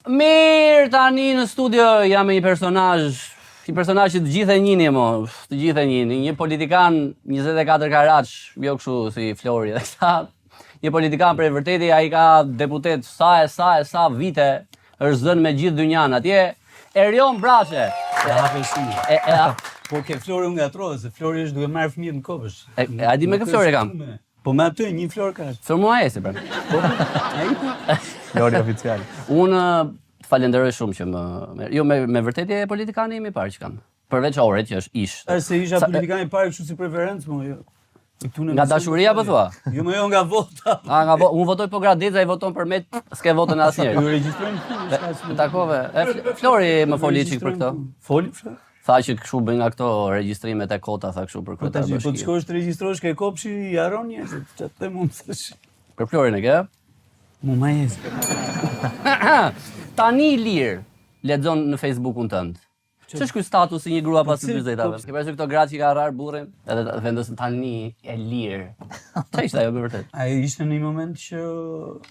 Mirë, tani në studio jam me një personazh, një personazh që të gjithë e njihni mo, të gjithë e njihni, një politikan 24 karatsh, jo kështu si Flori dhe këta, një politikan prej vërteti, ai ka deputet sa e sa e sa vite, është zënë me gjithë dynjan atje, Erion Braçe. E hape shumë. E, e, Po ke Flori unë ngatrohet, se Flori është duke marrë fëmijët në kopsht. E- e, a di me Nuk kë Flori është kam? këtu me- Po me atë një Flor ka. Flor mua e si pra. Po, ai po. Flori oficial. Unë të falenderoj shumë që më, me, jo me me vërtet je politikani im i parë që kam. Përveç Orit që është ish. Është se isha Sa- politikan i parë kështu si preferencë, mo jo. E këtu në Nga emision- dashuria, po thua? Jo, më jo nga vota. A nga vo, unë votoj po Gradec, ai voton për met, s'ke votën asnjëherë. Ju regjistrojmë këtu, s'ka si. Të takove. E, Fl- Flori më foli çik për këto. Foli, Flori? Tha që kështu bëjnë nga këto regjistrimet e kota, tha kështu për Po këtë tash, po të bashki. shkosh të regjistrosh ke kopshi i harron njerëzit, ç'a të them unë tash. Për Florin e ke? Mu ma jes. Tani i lirë lexon në Facebookun tënd. Ç'është ky status i një grua pas pse- 40-tave? po pse- Ke parasysh këto gratë që ka rrar burrin, edhe ta vendosin tani e lirë. Ç'a ishte ajo me vërtet? Ai ishte në një moment që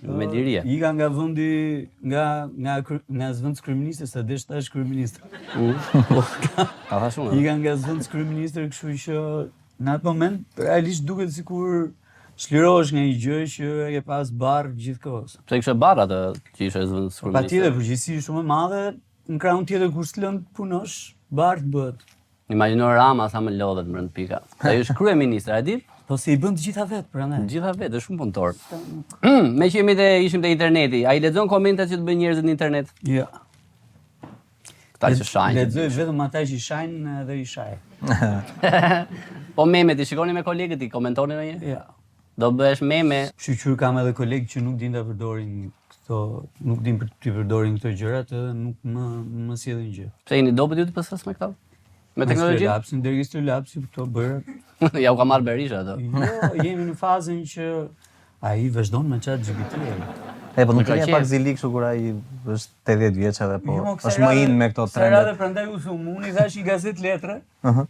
Me lirie. Ika nga vendi nga nga kry- nga zëvendës kryeministër, se desh tash kryeministër. Ta thash unë. Ika nga zëvendës kryeministër, kështu që në atë moment realisht duket sikur çlirohesh nga një gjë që e ke pas barr gjithkohës. Pse kishe barr atë që ishe zëvendës kryeministër? Patjetër, përgjegjësi shumë e madhe, në krahun tjetër kur s'lën të punosh, barr të bëhet. Imagjino Rama sa më lodhet mbrënd pika. Ai është kryeministër, a di? Po se i bën të gjitha vetë, prandaj. Të gjitha vetë, është shumë punëtor. Mm, me që jemi te ishim te interneti, a i lexon komentet që të bëjnë njerëzit në internet? Jo. Këta që shajnë. Lexoj vetëm ata që shajnë dhe i shaj. Po memet i shikoni me kolegët, i komentoni ndonjë? Ja. Do bëhesh meme. Shyqyr kam edhe kolegë që nuk din ta përdorin këto, nuk din për t'i përdorin këto gjërat edhe nuk më më sjellin gjë. Pse jeni dobët ju të PS-s me këto? Me teknologji? Lapsin, deri lapsi këto bëra. ja u ka marrë Berisha ato. Jo, jemi në fazën që ai vazhdon me chat GPT. E, po nuk ka keni qef. pak zili kështu kur ai është 80 vjeç edhe po Jo, mo, kësaj është më radhe- in me këto Kësaj radhe trendet. prandaj u thum, unë i thash një gazetë letre.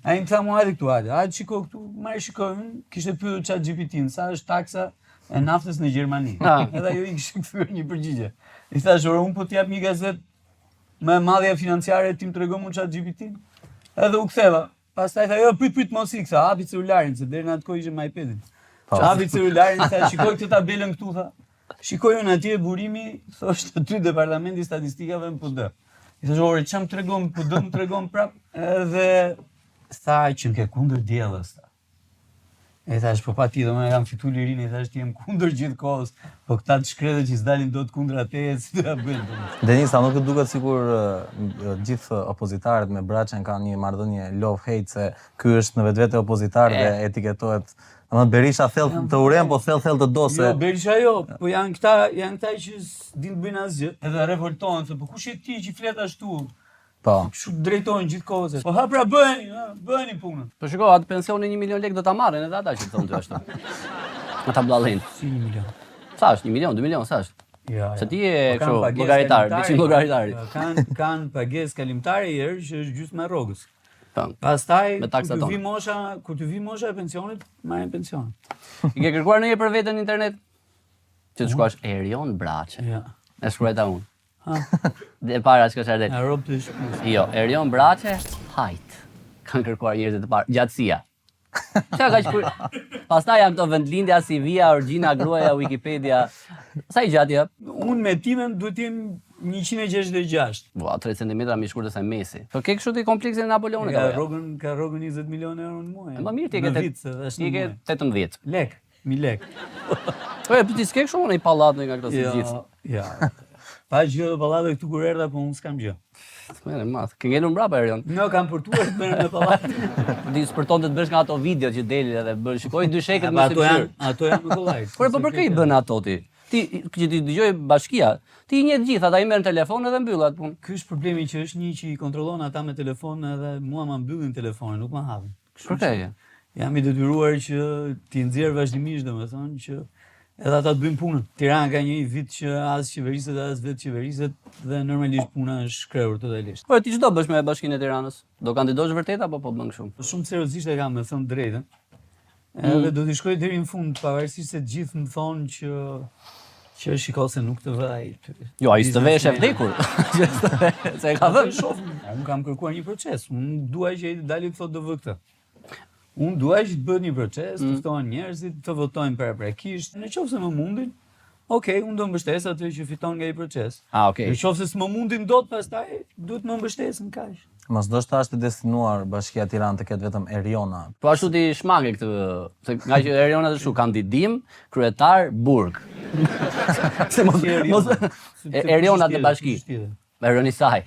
Ai më tha mua hajde këtu, hajde. Hajde shiko këtu, marr shiko unë, kishte pyetur chat GPT-n, sa është taksa e naftës në Gjermani. Ah. Edhe ajo i kishte kthyer një përgjigje. I thash, "Ore, unë po t'jap një gazetë më e madhja financiare, ti më tregon mua chat GPT-n." Edhe u ktheva. Pastaj tha, "Jo, prit prit mos ik," tha, hapi celularin, se deri në atë kohë ishte me iPadin. Po. Hapi celularin, tha, "Shikoj këtë tabelën këtu," tha. Shikoj unë atje burimi, thoshte aty Departamenti i Statistikave në PD. I thash, "Ore, ç'a më tregon PD, më tregon prap." Edhe tha që më ke kundër diellës, tha. E thash, po pa ti, do me kam fitu lirinë, i thash, ti jem kundër gjithë kohës, po këta të shkretët që s'dalin dot kundra teje, si do ja bëjnë. domethënë. Denis, a nuk të duket sikur ë, gjithë opozitarët me Braçen kanë një marrëdhënie love hate se ky është në vetvete opozitar dhe etiketohet. Domethënë Berisha thellë të urren, po thellë thellë të do se Jo, Berisha jo, po janë këta, janë këta që s'din të bëjnë asgjë, edhe revoltohen, thonë, po kush je ti që flet ashtu? po. Kështu drejtojnë gjithë kohës. Po ha pra bëheni, ha, bëheni punën. Po shiko, atë pensionin 1 milion lekë do ta marrin edhe ata që të thonë ty ashtu. Ata bllallin. Si 1 milion. Sa është? 1 milion, 2 milion, sa është? Ja, Se ja. ti je Po kanë kështu, pagesë llogaritar, kalimtare, biçim llogaritari. po, Kanë kanë pagesë kalimtare i herë që është gjysma e rrogës. Po. Pastaj Me kur taksat të tona. vi mosha, kur të vi mosha e pensionit, marrin pension. I ke kërkuar ndonjëherë për veten në internet? Që të shkruash Erion Braçe. Ja. E shkruajta unë. Ha, Dhe e para që ka del. e rob të shtëpisë. Jo, Erion Braçe, height. Kanë kërkuar njerëzit të parë, gjatësia. Çka ka kur Pastaj janë këto vendlindja, CV-ja, origjina, gruaja, Wikipedia. Sa i gjatë je? Unë me timen duhet të jem 166. Ua, 3 cm më i shkurtër se Messi. Po ke kështu ti kompleksin e Napoleonit Ka apo jo? rrogën, ka rrogën 20 milion euro në muaj. E, Më mirë ti e ke Në tet- vit, se është Ti në e ke muaj. 18. Lek, mi lek. Po e, po ti s'ke kështu në një pallat në nga këto si Jo, gjithë. jo. Pa gjë dhe pallate këtu kur erdha, po unë s'kam gjë. Merë madh. Ke ngelur mbrapa Erion. Jo, kam përtuar të merrem me pallate. Di s'përton të të bësh nga ato video që delin edhe bën shikoj dy shekët Po më ato janë, ato janë më kollaj. Por po për kë i bën ato ti? Ti që ti dëgjoj bashkia, ti i njeh të gjithë, ata i merr në telefon edhe mbyll atë punë. Ky është problemi që është një që i kontrollon ata me telefon edhe mua ma mbyllin telefonin, nuk ma hapin. Kështu Për kë që je? Jam i detyruar që t'i nxjerr vazhdimisht, domethënë që edhe ata të bëjnë punën. Tirana ka një vit që as qeveriset as vetë qeveriset dhe normalisht puna është shkrehur totalisht. Po ti ç'do bësh me Bashkinë e Tiranës? Do kandidosh vërtet apo po bën kështu? Shumë seriozisht e kam me thënë drejtën. Edhe do t'i shkoj deri në fund, pavarësisht se të gjithë më thonë që Që shiko se nuk të vë ai ty. Jo, ai s'të vesh e vdekur. Që s'të ve, se e ka Po dhënë. shohim. Unë kam kërkuar një proces. Unë dua që ai të dali të thotë do vë këtë. Unë dua që të bëhet një proces, Mm. të ftohen njerëzit, të votojnë paraprakisht. Në qoftë se më mundin, okay, unë do mbështes atë që fiton nga ai proces. Ah, okay. Në qoftë se s'më mundin dot pastaj, duhet më mbështesin kaq. Mos ndoshta është e destinuar Bashkia Tiranë të ketë vetëm Eriona. Po ashtu ti shmange këtë, se nga që Eriona është kështu kandidim, kryetar, burg. se mos Si Eriona? mos Se- e- se Erionat kush në bashki. kush tjetër? Erion Isai.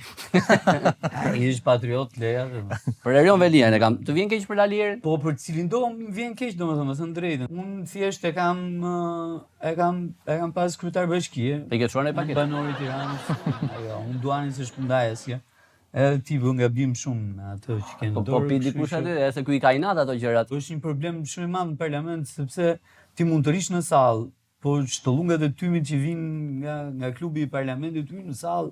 Ai është patriot leja. dhe. Për Erion Veliajn e kam. Të vjen keq për Lalierin? Po për cilin do më vjen keq domethënë, me thënë drejtën. Unë thjesht e kam ë, e kam e kam pas kryetar bashkie. Te ke çuar në Unë paket. banor i Tiranës. Ajo, unë duanin se shpërndaj asgjë. Edhe ti bën gabim shumë me atë që ke në Po po dorë. pi kështu dikush që aty, e se ky i ka inat ato gjërat. Është një problem shumë i madh në parlament sepse ti mund të rish në sallë, po shtëllungat e tymit që vinë nga nga klubi i parlamentit hyjnë në sallë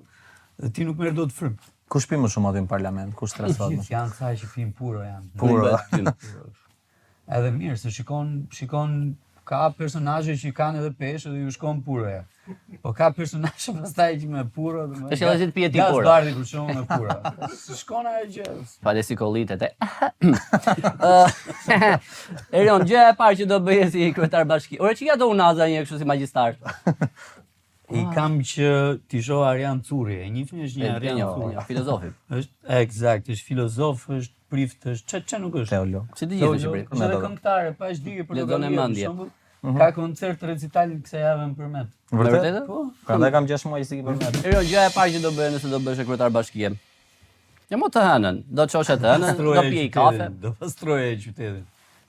dhe ti nuk merr dot frymë. Kush pi më shumë aty në parlament? Kush stresohet më Gjithë janë këta që pinë puro janë. Puro. Tym. Edhe mirë, se shikon, shikon ka personazhe që kanë edhe peshë dhe ju shkon puroja. Po ka personazhe pastaj që me puro, domethënë. Tash edhe si të pije ti Gaz puro. Bardhi për shembull me puro. Shkon ajo gjë. Pale si kollitet e. Ë, Erion, gjëja e parë që do bëje si kryetar bashki. Ore që ja do unaza një kështu si magjistar. I kam që ti shoh Arjan Curri, e njihni është një E, Arjan njo, Curri. njo, filozofi. Është eksakt, është filozof, është prift, është çe çe nuk është. Teolog. Si të gjithë në Teolog, Shqipëri. Është edhe këngëtare, pa shdige për Lexon e Portokallia, për mendje. shembull. Ka koncert recital kësaj jave në Përmet. Me vërtetë? Po. Prandaj kam 6 muaj si i përmet. Erion, gjëja e parë që do bëje nëse do bëhesh kryetar bashkie. Ja mo të hënën, do të çosh të hënën, do pije kafe. Do pastroje qytetin.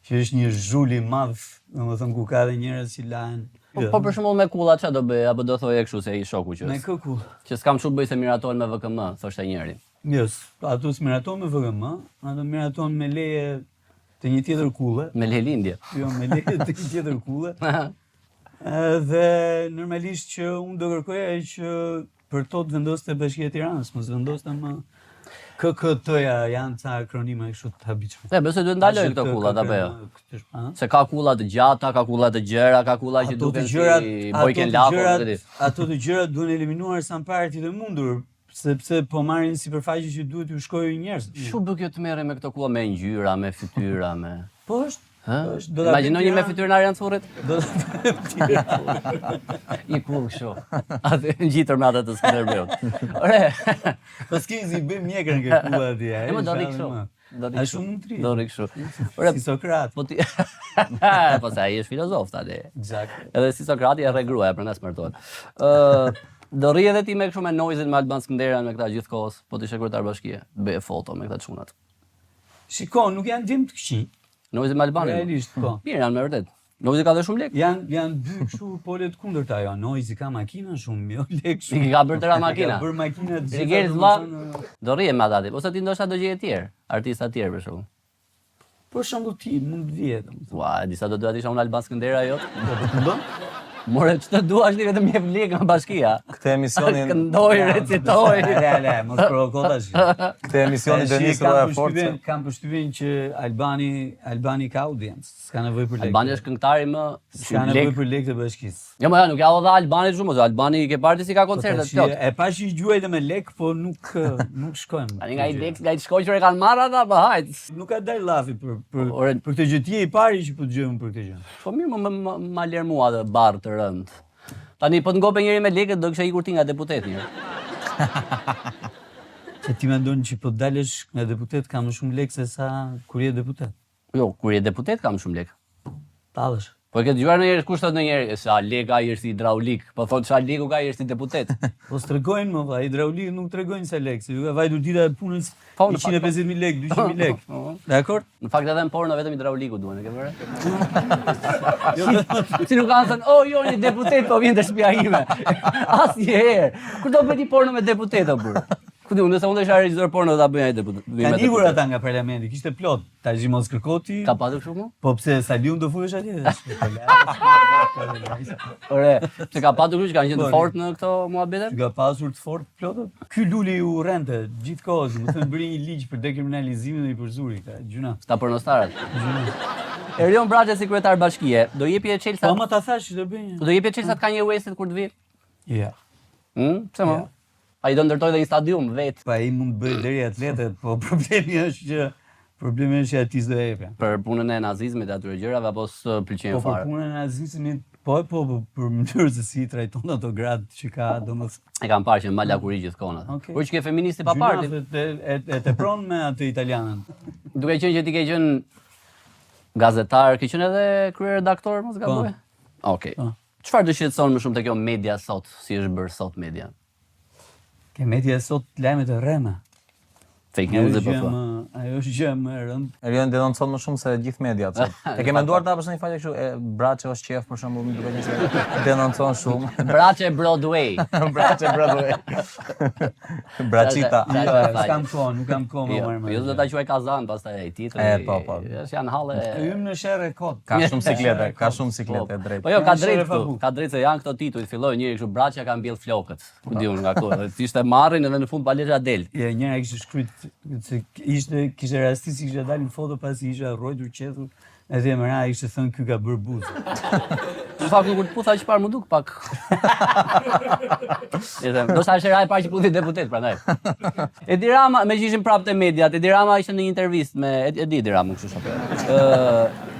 Që është një zhul i madh, domethënë ku ka edhe njerëz që lahen. Po, po për shembull me kulla ç'a do bëje apo do thoje kështu se i shoku që me është. kë kull? Që s'kam çu bëj se miratohen me VKM, thoshte njëri. Jo, ato s'miraton me VKM, ato miraton me leje të një tjetër kulle. Me lelindje. Jo, me leje të një tjetër kulle. Dhe normalisht që unë do kërkoja që për to të vendoste Bashkia e Tiranës, mos vendoste më KKT-ja, janë ca akronime kështu të habitshme. E, besoj duhet ndalojnë këto kullat apo jo? Se ka kulla të gjata, ka kulla të gjera, ka kulla që Ato të duken gjërat, si ato Bojken të Lako, gjërat, nuk e di. ato të gjërat duhen eliminuar sa më parë të jetë e mundur, sepse po marrin sipërfaqe që duhet ju shkojë njerëz. Shu bë kjo të merre me këto kulla me ngjyra, me fytyra, me Po është, Hë? po është, do ta Imagjino një me bëjmë fytyrën e Arjan Currit. Do ta bëjmë Tiranë. Një kull kështu. Atë ngjitur me atë të Skënderbeut. Ore, Po s'ke si bëjmë mjekrën ke kulla atje. e më do rri kështu. Do rri A kështu. shumë të ri. Do rri kështu. Ore, Si Sokrat. po ti Po se ai është filozof tani. Eksakt. Edhe si Sokrati e rre gruaja, prandaj s'martohet. Ë, do rri edhe ti me kështu me Noizin, me Alban Skënderan, me këta gjithkohës, po ti ishe kryetar bashkie, bëje foto me këta çunat. Shiko, nuk janë djem të këqij. Noizi me Albanin. Realisht, po. Mirë janë me vërtet. Noizi ka dhe shumë lekë. Janë janë dy kështu pole të kundërta jo. Noizi ka makina shumë, jo lek shumë. I ka bërë tëra makina. Ka bërë makina të gjitha. Rigert vlla, domethënë, do rrihem me ata tip, ose ti ndoshta do gjeje tjerë, artista tjerë për shembull. Për shembull ti mund të vije, domethënë. Ua, e disa do doja të isha unë Alban Skëndera jo. Po do të ndon? More ç'të duash ti vetëm jep lekë nga bashkia. Këtë emisionin, Këndoj, recitoj. Le, le, mos provoko tash. këtë emisionin Tash, Denis kam Roja Force. përshtypjen- Kam përshtypjen që Albani Albani ka audiencë, s'ka nevojë për lekë. Albani është këngëtari më s'ka nevojë lek. për lekë të bashkisë. Jo, më jo, nuk ja hodha Albanit shumë, ose Albani i ke parë ti si ka Po koncerte tash, plot. E pash i gjuajtë me lek, po nuk nuk shkojmë. Tani nga i lek, nga i shkoqur e kanë marrë ata, po hajt. Nuk ka dalë llafi për për Ore- për këtë gjë. Ti je i pari që po dëgjojmë për këtë gjë. Po mirë, më, më, më, ma lër mua atë barrë të rënd. Tani po të ngope njëri me lekët, do kisha ikur ti nga deputeti. një. Se ti mendon që po dalësh nga deputet ka më shumë lekë se sa kur je deputet. Jo, kur je deputet kam shumë lekë. Tallësh. Po e ke dëgjuar ndonjëherë kush thot ndonjëherë sa lek ai është hidraulik, po thot sa leku ka ai është deputet. Po s'tregojnë më valla, hidraulik nuk tregojnë sa lekë, se ju ka vajtur dita e punës Po, në fakt, 150.000 lekë, 200.000 lekë. Po. Dakor? Në fakt edhe në porno vetëm hidrauliku duhen, e ke vëre? Jo, vetëm Si nuk kanë thënë, oh jo, një deputet po vjen te shtëpia ime. Asnjëherë. Kur do bëj ti porno me deputet o burr? Ku di unë, nëse unë do isha regjisor porno do ta bëja ai deputet. me Kanë ikur deputet. ata nga parlamenti, kishte plot. Tash i mos kërko ti. Ka patur kështu mu? Po pse Saliun do futesh atje? Po la. Ore, pse ka patur kështu që kanë qenë të Po, fortë në këto muhabete? Ka pasur të fortë plot. Ky Luli u rrente gjithkohës, më thënë bëri një ligj për dekriminalizimin dhe i përzuri këtë. Gjuna. Ta pornostarët. Gjuna. Erion Braçe si kryetar bashkie, do jepje çelësat. Po më ta thash që do bëj një. Do jepje çelësat Kanye Westit kur të vi? Ja. Hm, pse mo? Ai do ndërtojë dhe një stadium vet. Pa ai mund të bëjë deri atletet, po problemi është që problemi është që atij s'do e jepja. Për punën e nazizmit e atyre gjërave apo s'të pëlqen po, fare? Po për punën e nazizmit, po po, po për mënyrën se si i trajton ato gratë që ka, domethënë. E kam parë që mban lakuri gjithkohë. Okay. Por që ke feministi pa parti. E, e, e tepron me atë italianën. Duke qenë që ti ke qenë gazetar, ke qenë edhe kryeredaktor, mos gaboj? Po. Okej. Okay. Po. Çfarë të shqetëson më shumë te kjo media sot, si është bërë sot media? Ke media sot lajmet e rreme. Fake news e po thua. Ajo është gjë më e rëndë. Erion denoncon më shumë se gjithë mediat sot. E ke menduar të hapësh një faqe kështu e Braçe është qef për shembull, më duket një se denoncon shumë. Braçe Broadway. Braçe Broadway. Braçita. Jo, s'kam kohë, nuk kam kohë më jo, marrë. Jo, do ta quaj Kazan pastaj ai titulli. E po po. Është janë halle. Hym në sherre kot. Ka shumë siklete, ka shumë siklete po. drejt. Po jo, ka drejt këtu. Ka drejt se janë këto tituj, filloi njëri kështu Braçja ka mbjell flokët. Ku di unë nga ku, dhe ishte marrin edhe në fund Baleja del. Ja, njëra kishte shkruajt se ishte kishte rastis si kishte dalë në foto pasi isha rrojtur qethur, edhe më ra ishte thënë ky ka bërë buzë. Në fakt kur të putha që parë më duk pak. Edhe, ndoshta është hera e parë që puthi deputet, prandaj. Edi Rama, meqë ishim prapë te mediat, Edi Rama ishte në një intervistë me e di Edi Rama kështu apo. Ë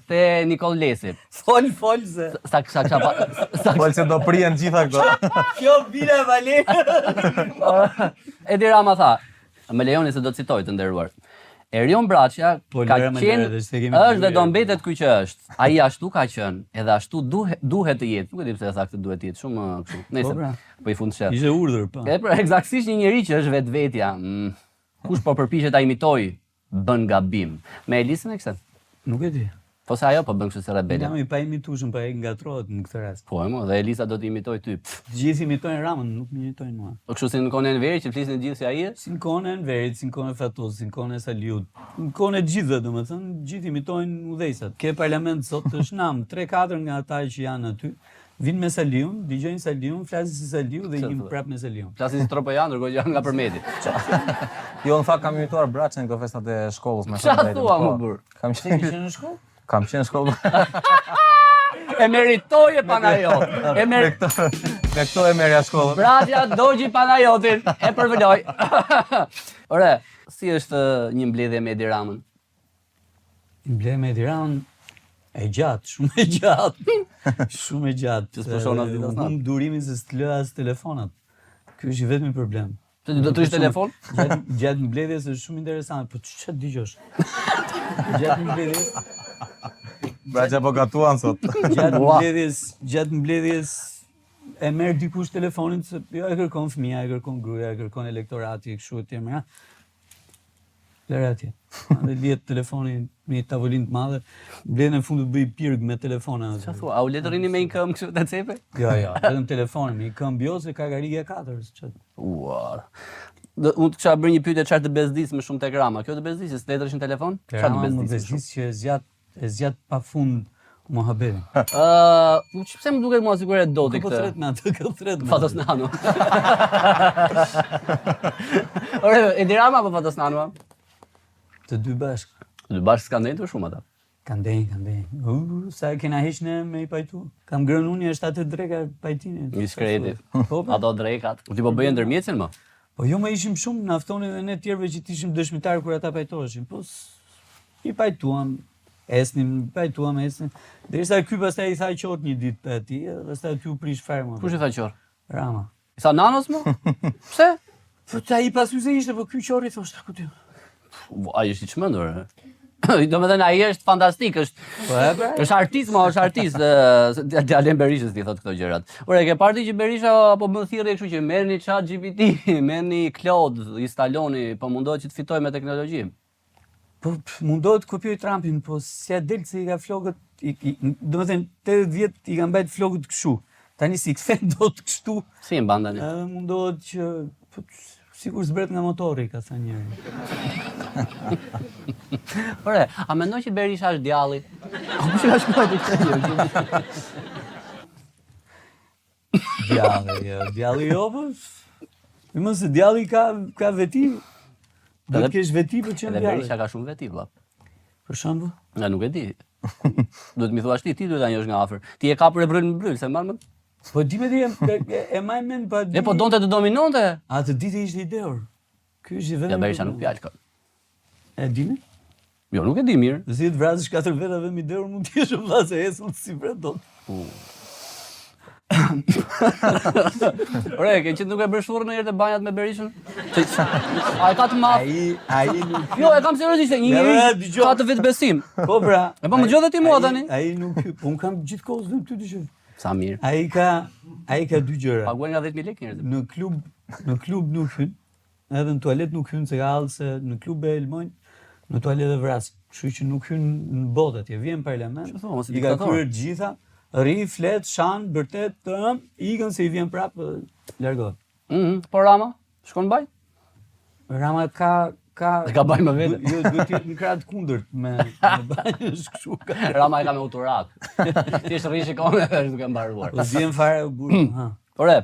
te Nikoll Lesi. Fol, fol se. Sa sa sa sa Fol se do prihen gjitha këto. Kjo vila vale. Edi Rama tha, më lejoni se do të citoj të nderuar. Erion Braçja po, ka qenë është dhe do mbetet ky që është. Ai ashtu ka qenë, edhe ashtu duhet duhet të jetë. Nuk e di pse e tha këtë duhet të jetë, shumë kështu. Nëse po, pra. po i fund shet. Ishte urdhër, po. E pra, eksaktësisht një njeri që është vetvetja. Mm. Kush po përpiqet ta imitojë bën gabim. Me Elisën e kse? Nuk e di. Po se ajo po bën kështu si rebele. Jam i paimitueshëm, po ai ngatërrohet në këtë rast. Po e mo, dhe Elisa do të imitojë ty. Të gjithë imitojnë Ramën, nuk më imitojnë mua. Po kështu si në kohën e Enverit që flisnin të gjithë si ai? Si në kohën e Enverit, si në kohën e Fatosit, si në kohën e Saliut, në kohën e të gjithëve, domethënë, të gjithë imitojnë udhëheqësat. Ke parlament sot është nam, 3-4 nga ata që janë aty, Vijnë me Saliun, dëgjojnë Saliun, flasin si Saliu dhe ikin prapë me Saliun. Flasin si tropojan, ndërkohë që janë nga Përmeti. Jo, në fakt kam imituar Braçen këto festat e shkollës me thënë drejtën. Çfarë thua më po. burr? Kam qenë në shkollë? Kam qenë në shkollë. E meritoje Panajot. E mer me këto me këto e merrja shkollën. Braçja dogji Panajotin, e përvëloj. Ore, si është një mbledhje me Edi Ramën? Mbledhje me Edi Ramën e gjatë, shumë e gjatë. shumë e gjatë. Që s'pushon as ditë as natë. Humb durimin se s'të lë as telefonat. Ky është i vetmi problem. Të do të ishte telefon? Gjatë gjatë mbledhjes është shumë interesant, po ç'të dëgjosh? Gjatë mbledhjes Braçja po gatuan sot. Gjatë mbledhjes, gjatë mbledhjes e merr dikush telefonin se jo e kërkon fëmija, e kërkon gruaja, e kërkon elektorati, kështu etj. Lëre atje. Dhe lihet telefoni në një tavolinë të madhe. Mbledhjen e fundit bëj pirg me telefona. Çfarë thua? A u le të rrini me një këmbë kështu te cepe? Jo, jo, vetëm telefonin, me një këmbë jo se ka karrigia katër, çfarë. Ua. Do unë të kisha bërë një pyetje çfarë të bezdis më shumë tek Rama. Kjo të bezdis, se s'le të rrish në telefon? Çfarë të bezdis? Më bezdis që e zgjat E zgjat pa fund muhabetin. Ë, uh, pse më duket mua sikur e do ti këtë? Po thret me atë, kë thret me. Fatos Nano. Ore, Edi Rama apo Fatos Nano? Të dy bashkë. Të dy bashkë s'kanë ndenjur shumë ata. Kanë ndenjë, kanë ndenjë. Uh, sa e kena heq ne me i pajtu? Kam ngrënë unë një shtatë dreka pajtimi. I shkreti. Po, po. Ato drekat. Ti po bëje ndërmjetësin më? Po jo më ishim shumë, na ftonin dhe ne tjerëve që të ishim dëshmitarë kur ata pajtoheshin. Po I pajtuam, esnim, pajtuam, esnim. Derisa ky pastaj i tha qorr një ditë për atij, edhe pastaj aty u prish fare më. Kush i tha qorr? Rama. I tha Nanos më? Pse? Po ta i pasu se ishte, po ky qorr i thoshte ku ti. Ai është i çmendur. Domethënë ai është fantastik, është Po e pra. Është artist, ma është artist, Alen Berishës i thot këto gjërat. Ore, ke parë ti që Berisha po bën thirrje kështu që merrni Chat GPT, merrni Claude, instaloni, po mundohet që të fitojë me teknologji. Po mundohet të kopjojë Trumpin, po s'ia del se i ka flokët, i, i, domethënë 80 vjet i ka mbajt flokët kështu. Tani s'i kthen dot kështu. Si i mban tani? Edhe mundohet që po, sikur zbret nga motori, ka thënë njëri. Ore, a mendon që Berisha është djalli? A kush e ka shkruar këtë gjë? Djalli, jo, djalli jo, po. Më se djalli ka ka veti. Do të kesh veti për të qenë djalli. Berisha ka shumë veti, vlla. Për shembull? Nga nuk e di. Duhet mi thuash ti, ti duhet ta njohësh nga afër. Ti e kapur e bryl në bryl, se mban mend? Po di me di, e, e, e maj mend pa di. E po donte të dominonte. Atë ditë ishte i dehur. Ky është i vetmi. Ja Berisha nuk pi alkool. E dini? Jo, nuk e di mirë. Si të vrasësh katër veta vetëm i dehur mund të jesh vëlla se esull si vret dot. Ore, ke qenë duke bërë shurrë ndonjëherë te banjat me Berishën? A e ka të madh? Ai ai nuk Jo, e kam seriozisht, një Ja, njeri ja, dëgjoj. ka të vetëbesim. Po pra. E po më dëgjoj dhe ti mua ai- tani. Ai nuk hy. Po un kam gjithë kohës vetëm ty dëgjoj. Sa mirë. Ai ka ai ka dy gjëra. Paguajnë nga 10000 lekë njerëzit. Në klub, në klub nuk hyn, edhe në tualet nuk hyn se ka hall se në klub e helmojnë, në tualet e vrasin. Kështu që nuk hyn në botë atje, vjen në parlament. Ç'u thua, mos i I ka diktator. kryer të gjitha, rri, flet, shan, bërtet, ëm, ikën se i vjen prapë, largohet. Mhm, po Rama, shkon në banjë? Rama ka ka E ka banjë me vete. Jo, duhet të jetë në krah të kundërt me me banjë, është kështu ka. Rama e ka me uturak. Thjesht rri shikon edhe është duke mbaruar. Po s'vjen fare u burr. Ha. Ore,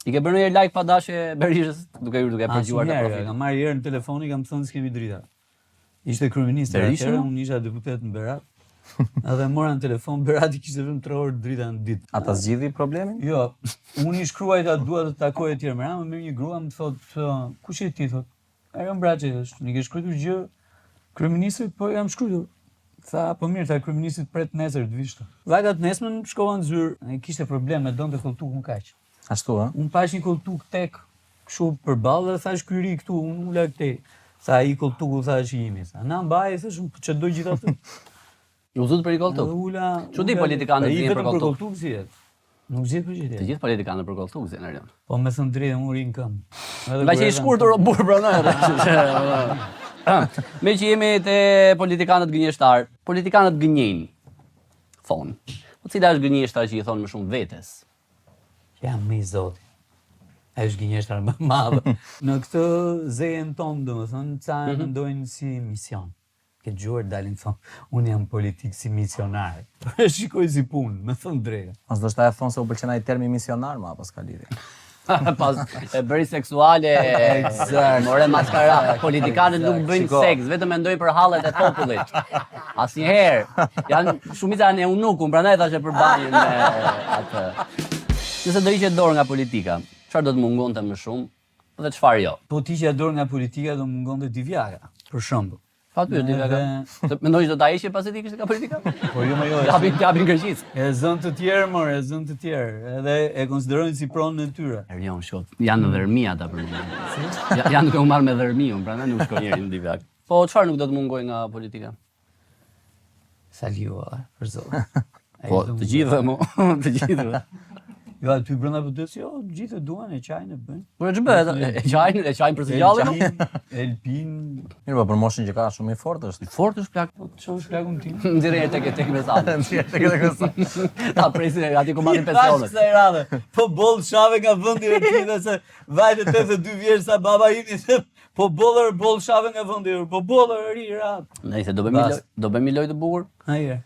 i ke bërë ndonjëherë like pa dashje Berishës, duke hyrë duke përgjuar të Asnjëherë, profilin. Kam marrë herë në telefon i kam thënë s'kemi drita. Ishte kryeministër Berisha? atëherë, unë isha deputet në Berat. Edhe mora në telefon, Berati kishte vetëm 3 orë drita në ditë. A ta zgjidhi problemin? Jo, unë i shkruajta dua të takoj etj. Me Rama, merr një grua më thot, kush je ti thot? Erion Braçe është, nuk i ke shkruar gjë kryeministrit, po jam shkruar. Tha, po mirë, tha kryeministrit pret nesër të vish. tha. Vajta të nesërmen shkova në zyrë, ai kishte probleme, donte kolltukun kaq. Ashtu, ë? Unë pash një kolltuk tek kështu përballë dhe thash ky ri këtu, unë ula këtej. Tha ai kolltuku tha është i imi. Tha, na mbaj, thash, unë, po ç'e do gjithë atë. U zut për një kolltuk. Edhe ula. Çudi ula- politikanët Ai zihen për vetëm për kolltuk. kolltuk zihet. Nuk zihet për gjë Të tjetër. gjithë politikanët për kolltuk zihen Erion. Po me thënë drejtën unë ri në këmbë. Edhe Nga kur që i erdha në shkurtër o burr prandaj. Me që jemi te politikanët gënjeshtar, politikanët gënjejnë. Thon. Po cila është gënjeshtra që i thon më shumë vetes? Jam më i zoti. Ai është gënjeshtra më e madhe. Në këtë zejen tonë, domethënë, ca e mendojnë si mision. Ke dëgjuar dalin thonë, unë jam politik si misionar. E shikoj si punë, me thënë drejtën. Mos do e thonë se u pëlqen ai termi misionar, ma apo s'ka lidhje. Pas e bëri seksuale. Eksakt. More maskara. Politikanët nuk bëjnë Shiko. seks, vetëm mendojnë për hallet e popullit. Asnjëherë. Janë shumica janë eunukun, prandaj thashë për banjën me atë. Nëse do hiqje dorë nga politika, çfarë do të mungonte më shumë dhe çfarë jo? Po ti hiqja dorë nga politika do mungonte Divjaka, për shembull. Pa ty Divjaka. Edhe- Se Mendoj që do ta heqje pasi ti kishte nga politika? Po jo më jo. e Japin japin Greqisë. E zën të tjerë, more, e zën të tjerë. Edhe e konsiderojnë si pronën e tyre. Erion, shok, janë në dhërmi ata për momentin. Ja, janë duke u marrë me dhërmiun, prandaj nuk shkon njeri në Divjak. Po çfarë nuk do të mungoj nga politika? Saliu, valla, për zotin. Ai Po, s'do të mungoj. gjithëve, mo, të gjithëve. Jo, aty brenda PD-s, jo, të gjithë e duan, e qajnë, e bëjnë. Po ç'bëhet? E qajnë, e qajnë për së gjalli. mo? Elpin, Mirë, po për moshën që ka shumë i fortë është. Fort është plak. po të shohësh plakun tim. Nxjerrë herë tek e tek me sa. Nxjerr tek e tek me sa. Ta presin aty ku marrin I thash pensionet. kësaj radhe, po boll shave nga vendi e ti dhe se vajte 82 vjeç sa baba im i the, po boll boll shave nga vendi, po boll ri rahat. Nëse do bëjmë një Bas. lojë, do bëjmë një lojë të bukur. Hajde.